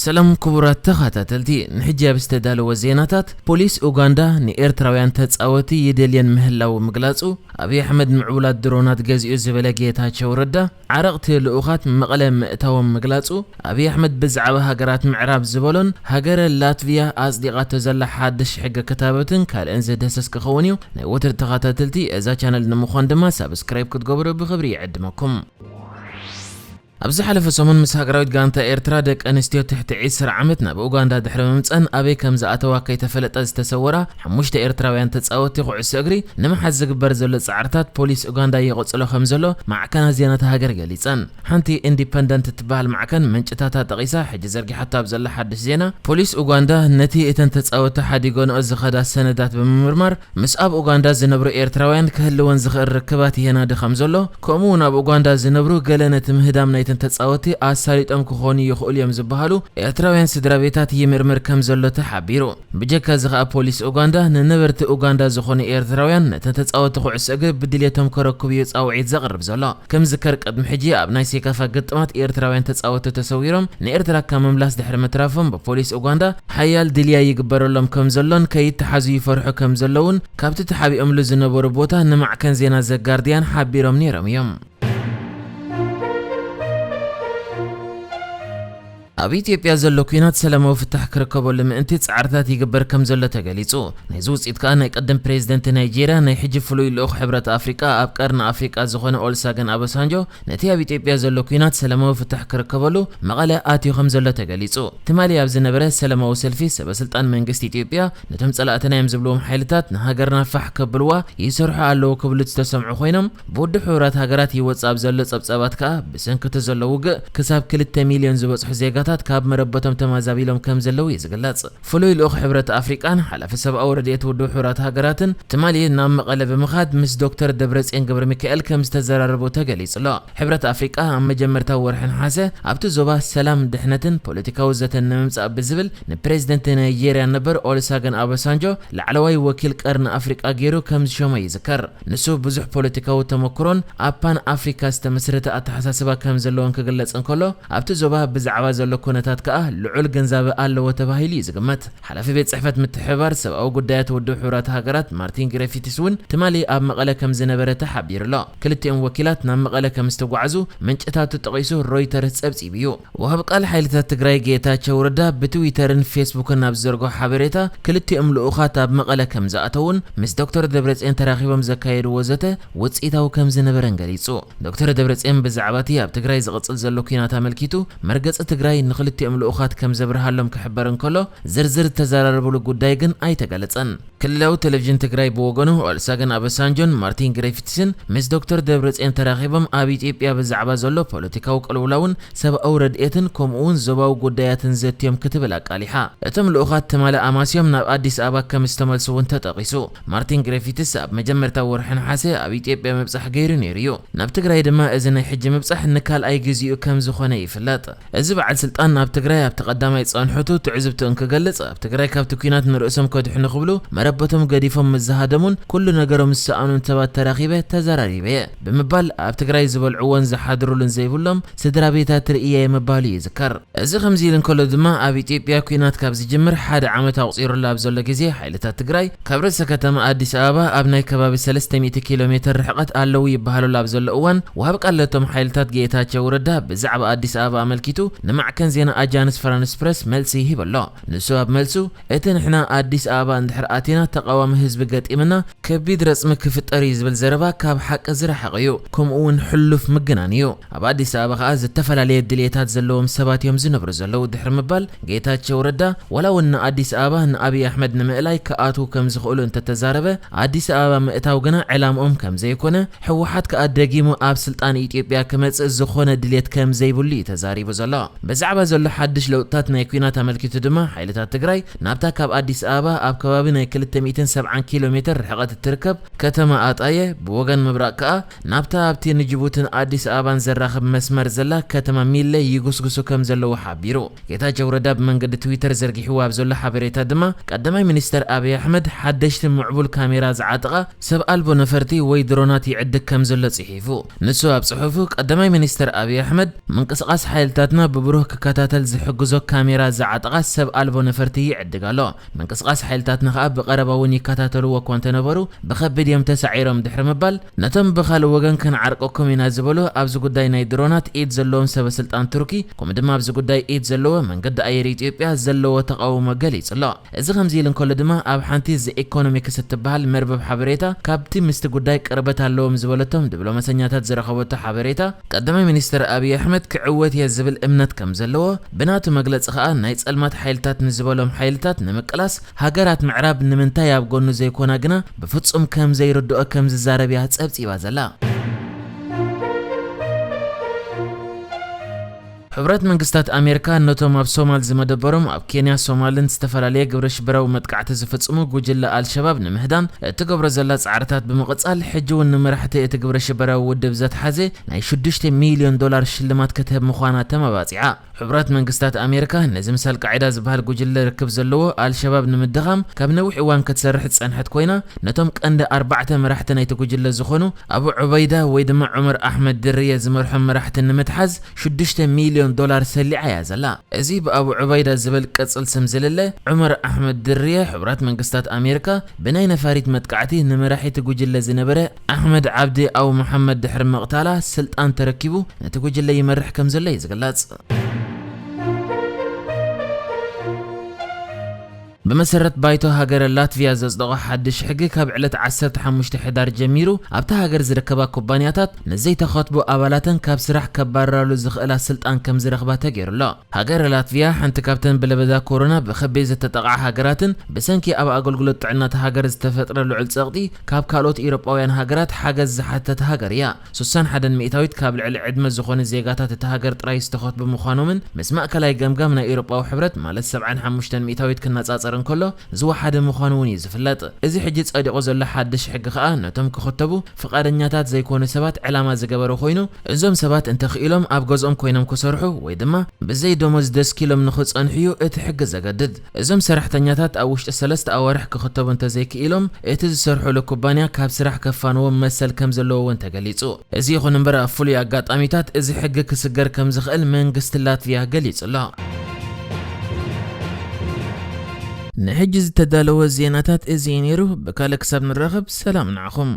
ሰላም ክቡራት ተኸታተልቲ፣ ንሕጂ ኣብ ዝተዳለወ ዜናታት፣ ፖሊስ ኡጋንዳ ንኤርትራውያን ተጻወቲ ይደልየን ምህላው ምግላጹ፣ ኣብይ ኣሕመድ ምዕቡላት ድሮናት ገዚኡ ዝበለ ጌታቸው ረዳ፣ ዓረቕቲ ልኡኻት መቐለ ምእታዎም ምግላጹ፣ ኣብይ ኣሕመድ ብዛዕባ ሃገራት ምዕራብ ዝበሎን ሃገረ ላትቪያ ኣጽዲቓቶ ዘላ ሓድሽ ሕገ ክታበትን ካልእን ዝድህሰስ ክኸውን እዩ። ናይ ወትር ተኸታተልቲ እዛ ቻነል ንምዃን ድማ ሳብስክራይብ ክትገብሩ ብኽብሪ ይዕድመኩም። ኣብ ዝሓለፈ ሰሙን ምስ ሃገራዊት ጋንታ ኤርትራ ደቂ ኣንስትዮ ትሕቲ ዕስራ ዓመት ናብ ኡጋንዳ ድሕሪ ምምጸን ኣበይ ከም ዝኣተዋ ከይተፈለጠ ዝተሰወራ ሓሙሽተ ኤርትራውያን ተጻወትቲ ኩዕሶ እግሪ ንምሓዝ ዝግበር ዘሎ ጻዕርታት ፖሊስ ኡጋንዳ ይቕጽሎ ከም ዘሎ ማዕከናት ዜና እታ ሃገር ገሊጸን። ሓንቲ ኢንዲፐንደንት እትበሃል ማዕከን ምንጭታታ ጠቒሳ ሕጂ ዘርጊሓቶ ኣብ ዘላ ሓድሽ ዜና፣ ፖሊስ ኡጋንዳ ነቲ እተን ተጻወትቲ ሓዲገንኦ ዝኸዳ ሰነዳት ብምምርማር፣ ምስ ኣብ ኡጋንዳ ዝነብሩ ኤርትራውያን ክህልወን ዝኽእል ርክባት የናዲ ከም ዘሎ፣ ከምኡ እውን ኣብ ኡጋንዳ ዝነብሩ ገለ ነቲ ምህዳም ናይተን ተጻወትቲ ኣሳሊጦም ክኾኑ ይኽእሉ እዮም ዝበሃሉ ኤርትራውያን ስድራ ቤታት ይምርምር ከም ዘሎ ተሓቢሩ። ብጀካ እዚ ከኣ ፖሊስ ኡጋንዳ ንነበርቲ ኡጋንዳ ዝኾኑ ኤርትራውያን ነተን ተጻወትቲ ኩዕሶ እግሪ ብድልየቶም ከረክቡ እዩ ጻውዒት ዘቕርብ ዘሎ። ከም ዝከር ቅድሚ ሕጂ ኣብ ናይ ሴካፋ ግጥማት ኤርትራውያን ተጻወትቲ ተሰዊሮም ንኤርትራ ካብ ምምላስ ድሕሪ ምትራፎም ብፖሊስ ኡጋንዳ ሓያል ድልያ ይግበረሎም ከም ዘሎን ከይተሓዙ ይፈርሑ ከም ዘለውን ካብቲ ተሓቢኦምሉ ዝነበሩ ቦታ ንማዕከን ዜና ዘጋርድያን ሓቢሮም ነይሮም እዮም። ኣብ ኢትዮጵያ ዘሎ ኲናት ሰላማዊ ፍታሕ ክርከበሉ ምእንቲ ጻዕርታት ይግበር ከም ዘሎ ተገሊጹ። ናይዚ ውጽኢት ከኣ ናይ ቀደም ፕሬዝደንት ናይጄርያ ናይ ሕጂ ፍሉይ ልኡኽ ሕብረት ኣፍሪቃ ኣብ ቀርኒ ኣፍሪቃ ዝኾነ ኦልሳገን ኣበሳንጆ ነቲ ኣብ ኢትዮጵያ ዘሎ ኲናት ሰላማዊ ፍታሕ ክርከበሉ መቐለ ኣትዩ ከም ዘሎ ተገሊጹ። ትማሊ ኣብ ዝነበረ ሰላማዊ ሰልፊ ሰበ ስልጣን መንግስቲ ኢትዮጵያ ነቶም ጸላእትና እዮም ዝብልዎም ሓይልታት ንሃገርና ፋሕ ከብልዋ ይሰርሑ ኣለዉ ክብሉ ዝተሰምዑ ኮይኖም፣ ብውድብ ሕቡራት ሃገራት ይወጽእ ኣብ ዘሎ ጸብጻባት ከኣ ብሰንኪ እቲ ዘሎ ውግእ ክሳብ ክልተ ሚልዮን ዝበጽሑ ዜጋታት ካብ መረበቶም ተማዛቢሎም ከም ዘለዉ እዩ ዝግለጽ። ፍሉይ ልኡኽ ሕብረት ኣፍሪቃን ሓላፊ ሰብኣዊ ረድኤት ውድብ ሕቡራት ሃገራትን ትማሊ ናብ መቐለ ብምኻድ ምስ ዶክተር ደብረጽዮን ገብረ ሚካኤል ከም ዝተዘራረቡ ተገሊጹ ኣሎ። ሕብረት ኣፍሪቃ ኣብ መጀመርታ ወርሒ ነሓሰ ኣብቲ ዞባ ሰላም፣ ድሕነትን ፖለቲካዊ ዘተን ንምምጻእ ብዝብል ንፕሬዝደንት ናይጄርያ ነበር ኦሉሰገን ኣበሳንጆ ላዕለዋይ ወኪል ቀርኒ ኣፍሪቃ ገይሩ ከም ዝሸሞ ይዝከር። ንሱ ብዙሕ ፖለቲካዊ ተመክሮን ኣብ ፓን ኣፍሪካ ዝተመስረተ ኣተሓሳስባ ከም ዘለዎን ክግለጽ እንከሎ፣ ኣብቲ ዞባ ብዛዕባ ዘሎ ኩነታት ከኣ ልዑል ግንዛበ ኣለዎ ተባሂሉ እዩ ዝግመት። ሓላፊ ቤት ጽሕፈት ምትሕብባር ሰብኣዊ ጉዳያት ውድብ ሕቡራት ሃገራት ማርቲን ግሪፊትስ እውን ትማሊ ኣብ መቐለ ከም ዝነበረ ተሓቢሩ ኣሎ። ክልቲኦም ወኪላት ናብ መቐለ ከም ዝተጓዕዙ ምንጭታቱ ጠቒሱ ሮይተርስ ጸብጺቡ እዩ። ወሃብ ቃል ሓይልታት ትግራይ ጌታቸው ረዳ ብትዊተርን ፌስቡክን ኣብ ዝዘርግሖ ሓበሬታ፣ ክልቲኦም ልኡኻት ኣብ መቐለ ከም ዝኣተውን ምስ ዶክተር ደብረጽዮን ተራኺቦም ዘካየድዎ ዘተ ውጽኢታዊ ከም ዝነበረን ገሊጹ። ዶክተር ደብረጽዮን ብዛዕባ እቲ ኣብ ትግራይ ዝቕጽል ዘሎ ኲናት ኣመልኪቱ፣ መርገጺ ትግራይ ንክልቲኦም ልኡኻት ከም ዘብርሃሎም ክሕበር እንከሎ፣ ዝርዝር ዝተዘራረብሉ ጉዳይ ግን ኣይተገለጸን። ክልላዊ ቴሌቪዥን ትግራይ ብወገኑ፣ ኦሉሰገን ኣበሳንጆን ማርቲን ግሪፊትስን ምስ ዶክተር ደብረጽዮን ተራኺቦም ኣብ ኢትዮጵያ ብዛዕባ ዘሎ ፖለቲካዊ ቅልውላውን ሰብኣዊ ረድኤትን ከምኡ እውን ዞባዊ ጉዳያትን ዘትዮም ክትብል ኣቃሊሓ። እቶም ልኡኻት ትማሊ ኣማስዮም ናብ ኣዲስ ኣበባ ከም ዝተመልሱ እውን ተጠቒሱ። ማርቲን ግሪፊትስ ኣብ መጀመርታ ወርሒ ነሓሰ ኣብ ኢትዮጵያ ምብጻሕ ገይሩ ነይሩ እዩ። ናብ ትግራይ ድማ እዚ ናይ ሕጂ ምብጻሕ ንካልኣይ ግዜኡ ከም ዝኾነ ይፍለጥ። እዚ በዓል ስልጣን ኣብ ትግራይ ኣብቲ ቀዳማይ ጸንሖቱ ትዕዝብቱ እንክገልጽ፣ ኣብ ትግራይ ካብቲ ኲናት ንርእሶም ከድሕኑ ክብሉ መረበቶም ገዲፎም ምስ ዝሃደሙን ኩሉ ነገሮም ዝሰኣኑን ሰባት ተራኺበ ተዘራሪበ እየ ብምባል ኣብ ትግራይ ዝበልዕዎን ዝሓድሩሉን ዘይብሎም ስድራ ቤታት ርእየ ምባሉ ይዝከር። እዚ ከምዚ ኢሉ እንከሎ ድማ ኣብ ኢትዮጵያ ኲናት ካብ ዝጅምር ሓደ ዓመት ኣቑጺሩሉ ኣብ ዘሎ ግዜ ሓይልታት ትግራይ ካብ ርእሰ ከተማ ኣዲስ ኣበባ ኣብ ናይ ከባቢ ሰለስተ ሚእቲ ኪሎ ሜትር ርሕቐት ኣለዉ ይበሃሉሉ ኣብ ዘሎ እዋን፣ ወሃብ ቃል ለቶም ሓይልታት ጌታቸው ረዳ ብዛዕባ ኣዲስ ኣበባ ኣመልኪቱ ንማዕከን ዜና ኣጃንስ ፍራንስ ፕረስ መልሲ ይህብ ኣሎ። ንሱ ኣብ መልሱ፣ እቲ ንሕና ኣዲስ ኣበባ እንድሕር ኣቲና ተቓዋሚ ህዝቢ ገጢምና ከቢድ ረጽሚ ክፍጠር እዩ ዝብል ዘረባ ካብ ሓቂ ዝረሓቐ እዩ፣ ከምኡ እውን ሕሉፍ ምግናን እዩ። ኣብ ኣዲስ ኣበባ ከኣ ዝተፈላለየ ድልየታት ዘለዎም ሰባት እዮም ዝነብሩ ዘለዉ ድሕሪ ምባል፣ ጌታቸው ረዳ ዋላ እውን ንኣዲስ ኣበባ ንኣብይ ኣሕመድ ንምእላይ ክኣትዉ ከም ዝኽእሉ እንተተዛረበ፣ ኣዲስ ኣበባ ምእታው ግና ዕላምኦም ከም ዘይኮነ፣ ህወሓት ከኣ ደጊሙ ኣብ ስልጣን ኢትዮጵያ ክመጽእ ዝኾነ ድልየት ከም ዘይብሉ እዩ ተዛሪቡ ዘሎ። ብዛዕባ ዘሎ ሓድሽ ለውጥታት ናይ ኲናት ኣመልኪቱ ድማ፣ ሓይልታት ትግራይ ናብታ ካብ ኣዲስ ኣበባ ኣብ ከባቢ ናይ ክልተ ሚእትን ሰብዓን ኪሎ ሜትር ርሕቐት እትርከብ ከተማ ኣጣየ፣ ብወገን ምብራቕ ከኣ ናብታ ኣብቲ ንጅቡትን ኣዲስ ኣበባን ዘራኽብ መስመር ዘላ ከተማ ሚለ ይጉስጉሱ ከም ዘለዉ ሓቢሩ። ጌታቸው ረዳ ብመንገዲ ትዊተር ዘርጊሕዎ ኣብ ዘሎ ሓበሬታ ድማ፣ ቀዳማይ ሚኒስተር ኣብይ ኣሕመድ ሓደሽቲ ምዕቡል ካሜራ ዝዓጠቓ ሰብ ኣልቦ ነፈርቲ ወይ ድሮናት ይዕድግ ከም ዘሎ ጽሒፉ። ንሱ ኣብ ጽሑፉ፣ ቀዳማይ ሚኒስተር ኣብይ ኣሕመድ፣ ምንቅስቓስ ሓይልታትና ብብሩህ ክከታተል ዝሕግዞ ካሜራ ዝዓጠቓ ሰብ ኣልቦ ነፈርቲ ይዕድግ ኣሎ። ምንቅስቓስ ሓይልታትና ከኣ ብቐረባ እውን ይከታተልዎ እኳ እንተነበሩ፣ ብኸቢድ እዮም ተሳዒሮም ድሕሪ ምባል፣ ነቶም ብኻልእ ወገን ክንዓርቀኩም ኢና ዝበሉ ኣብዚ ጉዳይ ናይ ድሮናት ኢድ ዘለዎም ሰበ ስልጣን ቱርኪ፣ ከምኡ ድማ ኣብዚ ጉዳይ ኢድ ዘለዎ መንገዲ ኣየር ኢትዮጵያ ዘለዎ ተቓውሞ ገሊጹ ኣሎ። እዚ ከምዚ ኢሉ እንከሎ ድማ፣ ኣብ ሓንቲ ዘ ኢኮኖሚክስ እትበሃል መርበብ ሓበሬታ፣ ካብቲ ምስቲ ጉዳይ ቅርበት ኣለዎም ዝበለቶም ዲፕሎማሰኛታት ዝረኸበቶ ሓበሬታ፣ ቀዳማይ ሚኒስትር ኣብይ ኣሕመድ ክዕወት እየ ዝብል እምነት ከም ዘለዎ፣ ብናቱ መግለጺ ከኣ ናይ ጸልማት ሓይልታት ንዝበሎም ሓይልታት ንምቅላስ ሃገራት ምዕራብ ንምንታይ ኣብ ጎኑ ዘይኮና ግና ብፍጹም ከም ዘይርድኦ ከም ዝዛረብ እያ ጸብጺባ ዘላ። ሕቡራት መንግስታት ኣሜሪካ ነቶም ኣብ ሶማል ዝመደበሮም ኣብ ኬንያ፣ ሶማልን ዝተፈላለየ ግብረ ሽበራዊ መጥቃዕቲ ዝፍጽሙ ጉጅለ ኣልሸባብ ንምህዳን እትገብሮ ዘላ ጻዕርታት ብምቕጻል፣ ሕጂ እውን ንመራሕቲ እቲ ግብረ ሽበራዊ ውድብ ዘትሓዘ ናይ ሽዱሽተ ሚልዮን ዶላር ሽልማት ክትህብ ምዃና ተመባጺዓ። ሕቡራት መንግስታት ኣሜሪካ ነዚ ምስ ኣልቃዒዳ ዝበሃል ጉጅለ ርክብ ዘለዎ ኣልሸባብ ንምድኻም ካብ ነዊሕ እዋን ክትሰርሕ ዝጸንሐት ኮይና፣ ነቶም ቀንዲ ኣርባዕተ መራሕቲ ናይቲ ጉጅለ ዝኾኑ ኣቡ ዑበይዳ ወይ ድማ ዑመር ኣሕመድ ድርየ ዝመርሖም መራሕቲ ንምትሓዝ ሽዱሽተ ሚልዮን ዶላር ሰሊዓ እያ ዘላ። እዚ ብኣቡ ዑበይዳ ዝብል ቅጽል ስም ዝልለ ዑመር ኣሕመድ ድርየ፣ ሕቡራት መንግስታት ኣሜሪካ ብናይ ነፋሪት መጥቃዕቲ ንመራሒ እቲ ጉጅለ ዝነበረ ኣሕመድ ዓብዲ ኣው መሓመድ ድሕሪ ምቕታላ ስልጣን ተረኪቡ ነቲ ጉጅለ ይመርሕ ከም ዘሎ እዩ ዝግለጽ። ብመሰረት ባይቶ ሃገረ ላትቪያ ዘጽደቖ ሓድሽ ሕጊ፣ ካብ ዕለት ዓሰርተ ሓሙሽተ ሕዳር ጀሚሩ ኣብታ ሃገር ዝርከባ ኩባንያታት ንዘይተኸትቡ ኣባላተን ካብ ስራሕ ከባረራሉ ዝኽእላ ስልጣን ከም ዝረኽባ ተገይሩ ኣሎ። ሃገረ ላትቪያ ሓንቲ ካብተን ብለበዳ ኮሮና ብኸቢድ ዝተጠቕዓ ሃገራትን ብሰንኪ ኣብ ኣገልግሎት ጥዕና እታ ሃገር ዝተፈጥረ ልዑል ጸቕጢ ካብ ካልኦት ኤውሮጳውያን ሃገራት ሓገዝ ዝሓተተ ሃገር እያ። ስሳን ሓደን ሚእታዊት ካብ ልዕሊ ዕድመ ዝኾኑ ዜጋታት እታ ሃገር ጥራይ ዝተኸትቡ ምዃኖምን ምስ ማእከላይ ገምጋም ናይ ኤውሮጳዊ ሕብረት ማለት ሰብዓን ሓሙሽተን ሚእታዊት ክነጻጸር እንከሎ ዝወሓደ ምዃኑ እውን እዩ ዝፍለጥ። እዚ ሕጂ ጸዲቑ ዘሎ ሓድሽ ሕጊ ከኣ ነቶም ክኽተቡ ፍቓደኛታት ዘይኮኑ ሰባት ዕላማ ዝገበረ ኮይኑ፣ እዞም ሰባት እንተኽኢሎም ኣብ ገዝኦም ኮይኖም ክሰርሑ ወይ ድማ ብዘይ ደሞዝ ደስኪሎም ንኽጸንሑ እዩ እቲ ሕጊ ዘገድድ። እዞም ሰራሕተኛታት ኣብ ውሽጢ ሰለስተ ኣዋርሕ ክኽተቡ እንተዘይክኢሎም፣ እቲ ዝሰርሑሉ ኩባንያ ካብ ስራሕ ከፋንዎም መሰል ከም ዘለዎ እውን ተገሊጹ። እዚ ይኹን እምበር፣ ኣብ ፍሉይ ኣጋጣሚታት እዚ ሕጊ ክስገር ከም ዝኽእል መንግስቲ ላትቪያ ገሊጹ ኣሎ። ንሕጂ ዝተዳለወ ዜናታት እዚ እዩ ነይሩ። ብካልእ ክሳብ ንራኸብ፣ ሰላም ንዓኹም።